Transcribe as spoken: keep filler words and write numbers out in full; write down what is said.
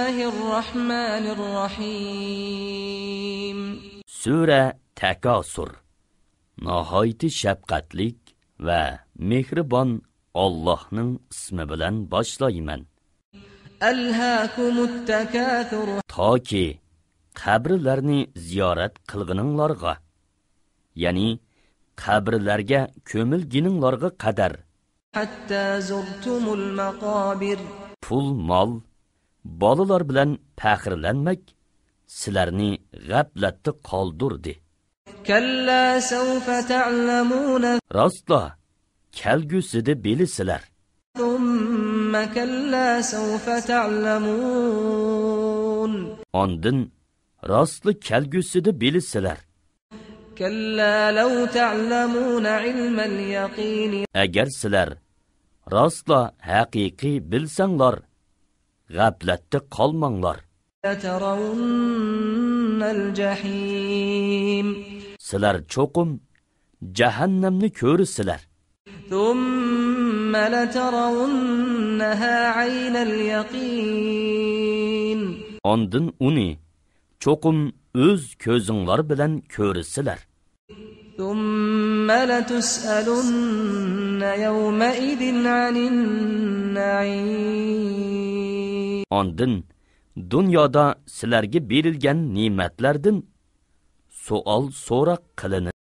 الله الرحمن الرحيم. سۈرە تەكاسۇر. ناھايىتى شەپقەتلىك ۋە مېھرىبان ئاللاھنىڭ ئىسمى بىلەن باشلايمەن. ألهاكم التكاثر. تاكى قەبرىلەرنى زىيارەت قىلغىنىڭلارغا، يەنى قەبرىلەرگە كۆمۈلگىنىڭلارغا قەدەر. حتى زرتم المقابر. پۇل، مال، بالىلار بىلەن پەخىرلەنمەك سىلەرنى غەپلەتتە قالدۇردى. كلا سوف تعلمون. راستلا، كەلگۈسىدە بىلىسىلەر. ثم كلا سوف تعلمون. ئاندىن راستلا كەلگۈسىدە بىلىسىلەر. كلا لو تعلمون علم اليقين. ئەگەر سىلەر راستلا ھەقىقىي بىلسەڭلار، غەپلەتتە قالماڭلار. لترون الجحيم. سىلەر چوقۇم جەھەننەمنى كۆرىسىلەر. ثم لترونها عين اليقين. ئاندىن ئۇنى چوقۇم ئۆز كۆزۈڭلار بىلەن كۆرىسىلەر. ثم لتسألن يومئذ عن النعيم. ئاندىن دۇنيادا سىلەرگە بېرىلگەن نېمەتلەردىن سوئال سوراق قىلىنىدۇ.